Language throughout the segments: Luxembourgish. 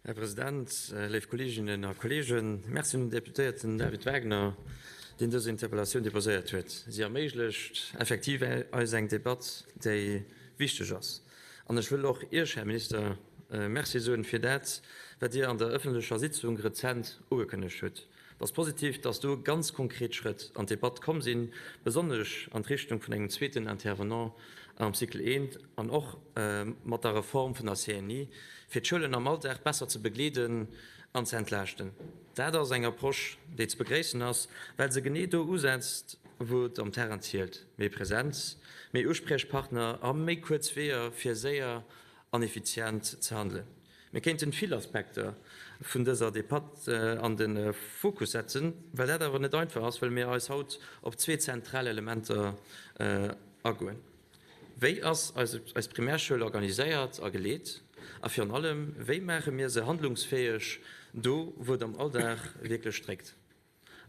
Här President, léif Kolleeginnen a Kolleegen, Merci un den Deputéierten David Wagner, deen dës Interpellatioun deposéiert huet. Si erméiglecht effektiv eis eng Debatt, déi wichteg ass. An ech wëll och Iech, Här Minister, Merci soen fir dat, wat Dir an der ëffentlecher Sitzung rezent ugekënnegt hutt. Et ass positiv, dass do ganz konkret Schrëtt an d'Debatt komm sinn, besonnesch an d'Richtung vun engem zweeten Intervenant am Cycle I an och mat der Reform vun der CNI, fir d'Schoulen am Alldag besser ze begleeden an ze entlaaschten. Dat ass eng Approche, déi ze begréissen ass, well se genee do usetzt, wou et am Terrain zielt, méi Präsenz, méi Uspriechpartner a méi kuerz Weeër, fir séier an effizient ze handelen. Mir kéinten vill Aspekter vun dëser Debatt an de Fokus setzen. Well dat awer net einfach ass, wëlle mir eis haut op zwee zentral Elementer agoen, Wéi ass eis Primärschoul organiséiert a geleet? A virun allem, wéi maache mir se handlungsfäeg do, wou et am Alldag wierklech dréckt?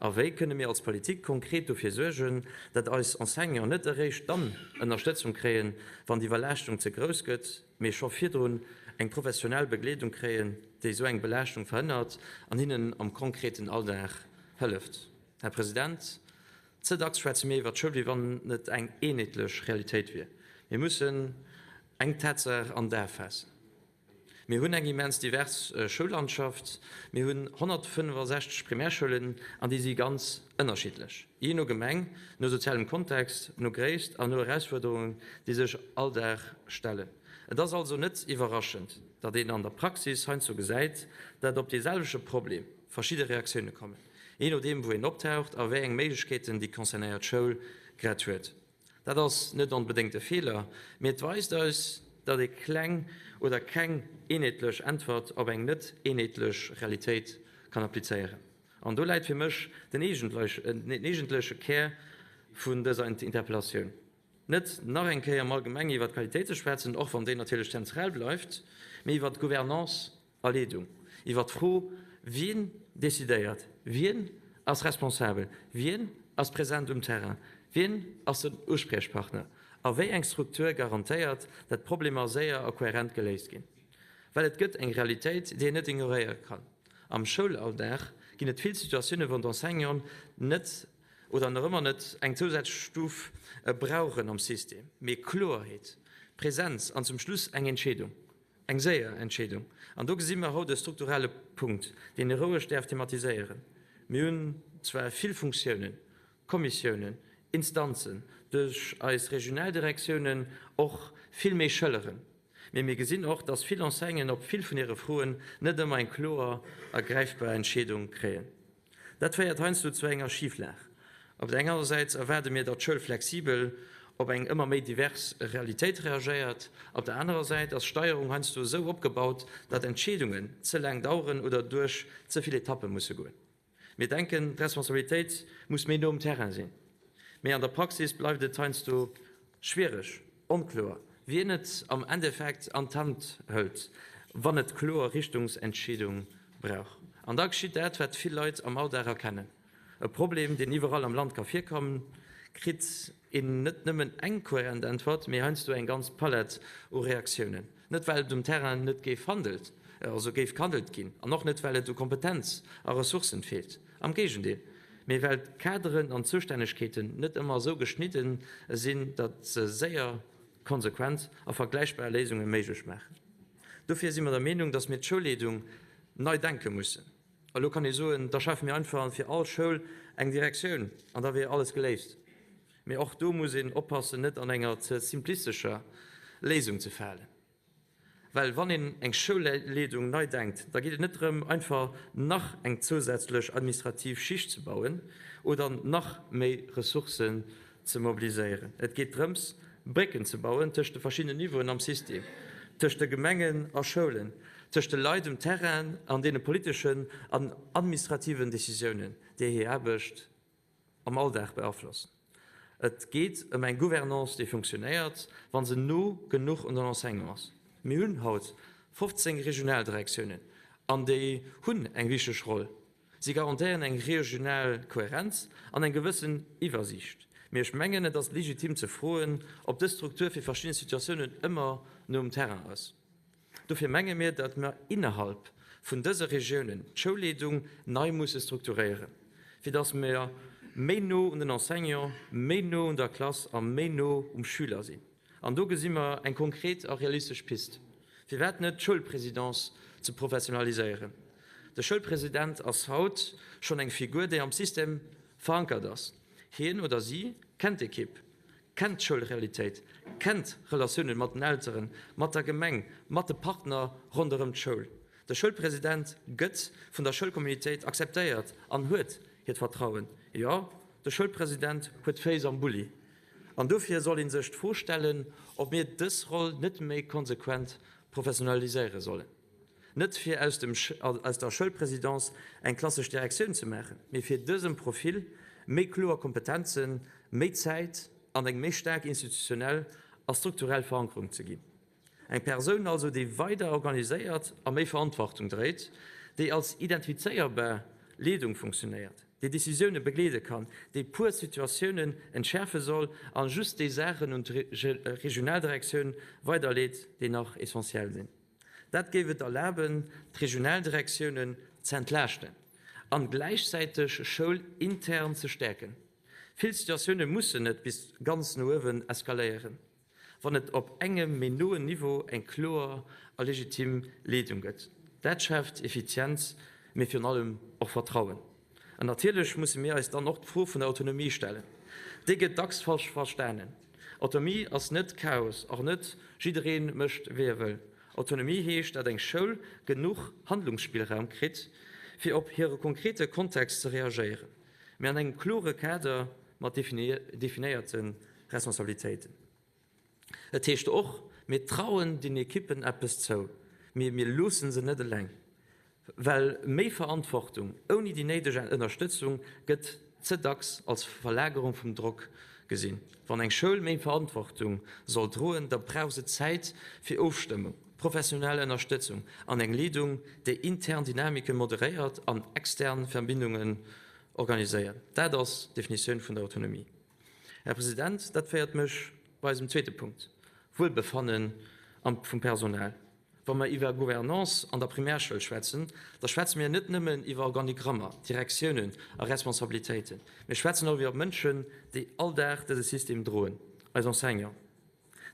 A wéi kënne mir als Politik konkret dofir suergen, datt eis Enseignanten net eréischt dann Ënnerstëtzung kréien, wann d'Iwwerlaaschtung ze grouss gëtt, mee scho virdrun eng professionell Begleedung kréien, déi esou eng Belaaschtung verhënnert an hinnen am konkreten Alldag hëlleft? Här President, ze dacks schwätze mir iwwer d'Schoul, wéi wann et eng eenheetlech Realitéit wier. Mir mussen eng Tatsaach an d'A faassen. Mir hunn eng immens divers Schoullandschaft. Mir hunn 165 Primärschoulen an déi si ganz ënnerschiddlech, jee no Gemeng, no sozialem Kontext, no Gréisst an no Erausfuerderungen, déi sech all Dag stellen. Et ass also net iwwerraschend, datt een an der Praxis heiansdo gesäit, datt op dee selwechte Problem verschidde Reaktioune kommen, jee nodeem wou een optaucht a wéi eng Méiglechkeeten déi concernéiert Schoul grad huet. Dat ass net onbedéngt e Feeler, mee et weist eis, datt ee kleng oder keng eenheetlech Äntwert op eng net eenheetlech Realitéit kann applizéieren. An do läit fir mech den eegentleche Kär vun dëser Interpellatioun. Net nach eng Kéier am Allgemenge iwwer d'Qualitéit ze schwätzen, och wann déi natierlech zentral bleift, mee iwwer d'Gouvernance a Leedung, iwwer d'Fro, Wien decidéiert? Wien ass responsabel? Wien ass present um Terrain? Wien ass den Uspriechpartner? A wéi eng Struktur garantéiert, dat d'Problemer séier a kohärent geléist ginn? Well et gëtt eng Realitéit, déi een net ignoréiere kann, Am Schoulalldag ginn et vill Situatiounen, wou d'Enseignanten net oder nach ëmmer net eng zousätzlech Stuf brauchen am System, mee Kloerheet, Presenz an zum Schluss eng Entscheedung. Eng séier Entscheedung. An do gesi mer haut e strukturelle Punkt, deen ee roueg däerf thematiséieren. Mir hunn zwar vill Funktiounen, Kommissiounen, Instanzen, duerch eis Regionaldirektiounen och vill méi Schëlleren, mee mir gesinn och, dass vill Enseignanten op vill vun hire Froen net ëmmer eng kloer a gräifbar Entscheedung kréien. Dat féiert heiansdo zu enger Schiflag. Op der enger Säit erwaarde mir, datt d'Schoul flexibel op eng ëmmer méi divers Realitéit reagéiert. Op der anerer Säit ass d'Steierung heiansdo esou opgebaut, datt Entscheedungen ze laang daueren oder duerch ze vill Etappe musse goen. Mir denken, d'Responsabilitéit muss méi no um Terrain sinn. Mee an der Praxis bleift et heiansdo schwiereg, onkloer, wien et am Endeffekt an d'Hand hëlt, wann et kloer Richtungsentscheedung brauch. An da geschitt dat, wat vill Leit am Alldag erkennen, E Problem, deen iwwerall am Land ka virkommen, kritt een net nëmmen eng kohärent Äntwert, mee heiansdo eng ganz Palett u Reaktiounen. Net well et um Terrain net géif handelt, also géif gehandelt ginn, an och net well et u Kompetenz a Ressourcen feelt, am Géigendeel, mee well d'Kaderen an d'Zoustännegkeeten net ëmmer esou geschnidden sinn, datt se séier, konsequent a vergläichbar Léisunge méiglech maachen. Dofir si mer der Meenung, datt mir d'Schoulleedung nei denke mussen. A lo kann ee soen, da schafe mir einfach fir all Schoul eng Direktioun an da wier alles geléist. Mee och do muss een oppassen, net an enger ze simplistescher Léisung ze falen. Well wann een eng Schoulleedung nei denkt, da geet et net drëm, einfach nach eng zousätzlech administrativ Schicht ze bauen oder nach méi Ressourcen ze mobiliséieren. Et geet drëms, Brécken ze bauen tëscht de verschiddenen Niveauen am System, tëscht de Gemengen a Schoulen, tëscht de Leit um Terrain an deene politeschen an administrativen Decisiounen, déi hir Aarbecht am Alldag beaflossen. Et geet ëm eng Gouvernance, déi funktionéiert, wa se no genuch un den Enseignant ass. Mir hunn haut 15 Regionaldirektiounen an déi hunn eng wichteg Roll. Si garantéieren eng regional Kohärenz an eng gewëssen Iwwersiicht. Mee ech mengen, et ass legitim ze froen, ob dës Struktur fir verschidde Situatiounen ëmmer no um Terrain ass. Dofir menge mir, datt mer innerhalb. vun dëse Regiounen d'Schoulleedung nei musse strukturéieren, fir datt mer méi no un den Enseignant, méi no un der Klass a méi no um Schüler sinn. An do gesi mer eng konkret a realistesch Pist, Firwat net d'Schoulpresidence ze professionaliséieren? De Schoulpresident ass haut schonn eng Figur, déi am System verankert ass. Hien oder si kennt d'Ekipp, kennt d'Schoulrealitéit, kennt d'Relatiounen mat den Elteren, mat der Gemeng, mat de Partner ronderëm d'Schoul. De Schoulpresident gëtt vun der Schoulcommunitéit akzeptéiert an huet hiert Vertrauen. Jo, de Schoulpresident huet d'Féiss am Bulli. An dofir soll ee sech d'Fro stellen, ob mir dës Roll net méi konsequent professionaliséiere sollen. Net fir aus dem aus der Schoulpresidence eng klassesch Direktioun ze maachen, mee fir dësem Profil méi kloer Kompetenzen, méi Zäit an eng méi staark institutionell a strukturell Verankerung ze ginn. Eng Persoun also, déi weider organiséiert a méi Verantwortung dréit, déi als identifizéierbar Leedung funktionéiert, déi Decisioune begleede kann, déi puer Situatiounen entschäerfe soll a just déi Saachen un d'Regionaldirektioun weiderleet, déi nach essentiell sinn. Dat géif et erlaben, d'Regionaldirektiounen ze entlaaschten an gläichzäiteg Schoul intern ze stäerken. Vill Situatioune mussen net bis ganz no uewen eskaléieren, wann et op engem méi noen Niveau eng kloer a legitim Leedung gëtt. Dat schaaft Effizienz, mee virun allem och Vertrauen. An natierlech musse mir eis dann och d'Fro vun der Autonomie stellen. Déi gëtt dacks falsch verstanen. Autonomie ass net Chaos, och net jidderee mécht wéi e wëll. Autonomie heescht, dat eng Schoul genuch Handlungsspillraum kritt, fir op hire konkrete Kontext ze reagéieren, mee an engem klore Kader mat definéierte Responsabilitéiten. Et heescht och, mir trauen den Ekippen eppes zou, mee mir loosse se net eleng. Well méi Verantwortung ouni déi néideg Ënnerstëtzung gëtt ze dacks als Verlagerung vum Drock gesinn. Wann eng Schoul méi Verantwortung soll droen, da brauch se Zäit fir Ofstëmmung, professionell Ënnerstëtzung an eng Leedung, déi intern Dynamike moderéiert an extern Verbindungen organiséiert. Dat ass d'Definitioun vun der Autonomie. Här President, dat féiert mech bei eisem zweete Punkt, Wuelbefannen vum Personal. Wa mer iwwer Gouvernance an der Primärschoul schwätzen, da schwätze mir net nëmmen iwwer Organigrammer, Direktiounen a Responsabilitéiten. Mir schwätzen och iwwer Mënschen, déi all Dag dëse System droen, eis Enseignanten.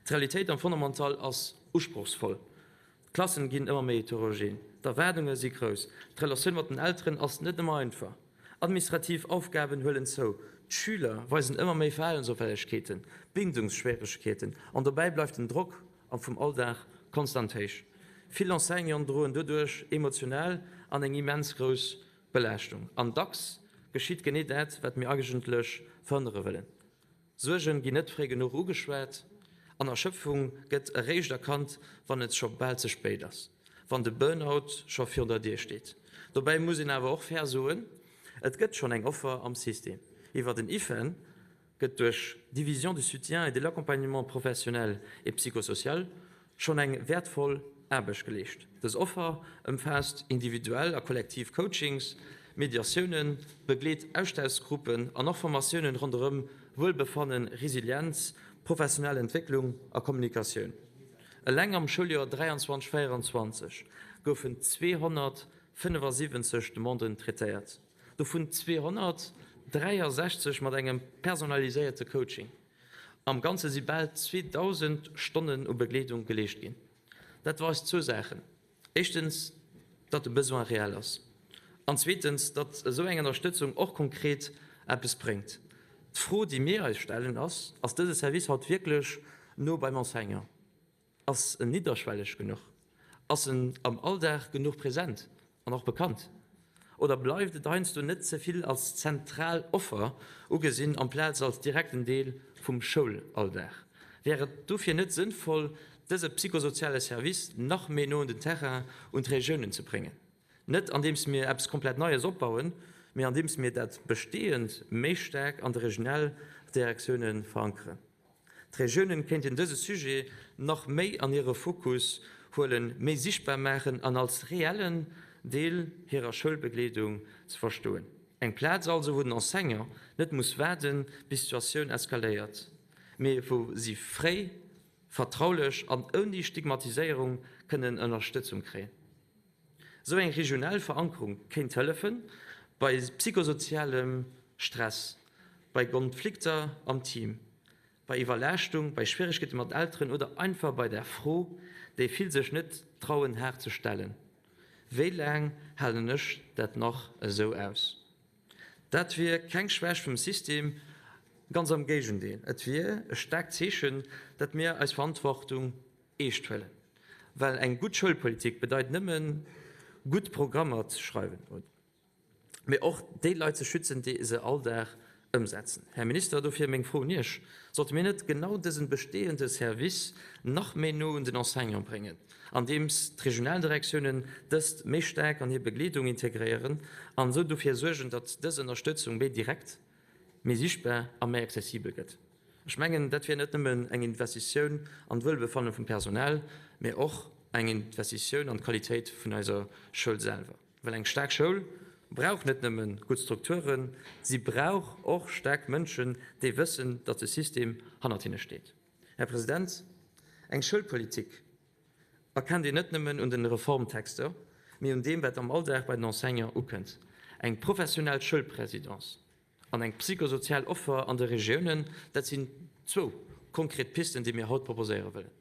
D'Realitéit am Fondamental ass usprochsvoll. D'Klassen ginn ëmmer méi heterogen, d'Erwaardunge si grouss, d'Relatioun mat den Elteren ass net ëmmer einfach, administrativ Aufgaben huelen zou, d'Schüler weisen ëmmer méi Verhalensopfällegkeeten, Bindungsschwieregkeeten an dobäi bleift den Drock am vum Alldag konstant héich. Vill Enseignanten droen doduerch emotional an eng immens grouss Belaaschtung. An dacks geschitt genee dat, wat mir eigentlech verhënnere wëllen. Suergen ginn net fréi genuch ugeschwat an Erschöpfung gëtt eréischt erkannt, wann et scho bal ze spéit ass, wann de Burnout scho virun der Dier steet. Dobäi muss een awer och fair soen, Et gëtt schonn eng Offer am System. Iwwer den IFEN gëtt duerch d'Division du soutien et de l'accompagnement professionnel et psychosocial schonn eng wäertvoll Aarbecht geleescht. Dës Offer ëmfaasst individuell a kollektiv Coachings, Mediatiounen, begleet Austausgruppen an och Formatiounen ronderëm Wuelbefannen, Resilienz, professionell Entwécklung a Kommunikatioun. Eleng am Schouljoer 23, 24 goufen 275 Demanden traitéiert, dovun 263 mat engem personaliséierte Coaching. Am Ganze si bal 2.000 Stonnen u Begleedung geleescht ginn. Dat weist zwou Saachen, Éischtens, datt de Besoin reell ass, an zweetens, datt esou eng Ënnerstëtzung och konkret eppes bréngt. D'Fro, déi mir eis stellen, ass, Ass dëse Service haut wierklech no beim Enseignant? Ass en nidderschwelleg genuch? Ass en am Alldag genuch present an och bekannt? Oder bleift et heiansdo net ze vill als zentral Offer ugesinn amplaz als direkten Deel vum Schoulalldag? Wär et dofir net sënnvoll, dëse psychosoziale Service nach méi no un den Terrain, un d'Regiounen ze bréngen? Net andeems mir eppes komplett Neies opbauen, mee andeems mir dat Besteeënd méi staark an de Regionaldirektioune verankeren. D'Regiounen kéinten dëse Sujet nach méi an hire Fokus huelen, méi sichtbar maachen an als reellen Deel hirer Schoulbegleedung ze verstoen. Eng Plaz also, wou den Enseignant net muss waarden, bis d'Situatioun eskaléiert, mee wou si fréi, vertraulech an ouni Stigmatiséierung kënnen Ënnerstëtzung kréien. Esou eng regional Verankerung kéint hëllefen bei psychosozialem Stress, bei Konflikter am Team, bei Iwwerlaaschtung, bei Schwieregkeete mat Elteren oder einfach bei der Fro, déi vill sech net trauen haart ze stellen, Wéi laang halen ech dat nach esou aus? Dat wier keng Schwächt vum System, ganz am Géigendeel, et wier e staarkt Zeechen, datt mir eis Verantwortung eescht huelen. Well eng gutt Schoulpolitik bedeit nëmmen, gutt Programmer ze schreiwen, mee och déi Leit ze schützen, déi se all Dag ëmsetzen. Här Minister, dofir meng Fro un Iech, Sollte mir net genau dësen bestehende Service nach méi no un den Enseignant bréngen, andeems d'Regionaldirektiounen dëst méi staark an hir Begleedung integréieren an esou dofir suergen, datt dës Ënnerstëtzung méi direkt, méi sichtbar a méi accessibel gëtt? Ech mengen, dat wier net nëmmen eng Investitioun an d'Wuelbefanne vum Personal, mee och eng Investitioun an d'Qualitéit vun eiser Schoul selwer. Well eng staark Schoul brauch net nëmme gutt Strukturen, si brauch och staark Mënschen, déi wëssen, datt de System hannert hinne steet. Här President, eng Schoulpolitik erkennt een net nëmmen un den Reformtexter, mee un deem, wat am Alldag bei den Enseignant ukënnt, eng professionell Schoulpresidence an eng psychosozial Offer an de Regiounen, dat sinn zwou konkret Pisten, déi mir haut proposéiere wëllen.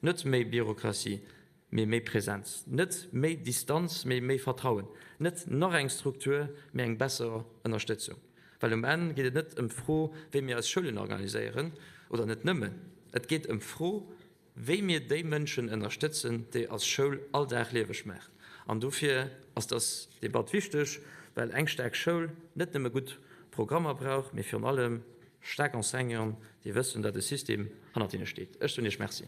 Net méi Bürokratie, mee méi Präsenz. Net méi Distanz, mee méi Vertrauen. Net nach eng Struktur, mee eng besser Ënnerstëtzung. Well um Enn geet et net ëm d'Fro, wéi mir eis Schoulen organiséieren, oder net nëmmen. Et geet ëm d'Fro, wéi mir déi Mënschen ënnerstëtzen, déi eis Schoul all Dag lieweg maachen. An dofir ass dës Debatt wichteg, well eng staark Schoul net nëmme gutt Programmer brauch, mee virun allem staark Enseignanten, déi wëssen, datt e System hannert hinne steet. Ech soen Iech Merci.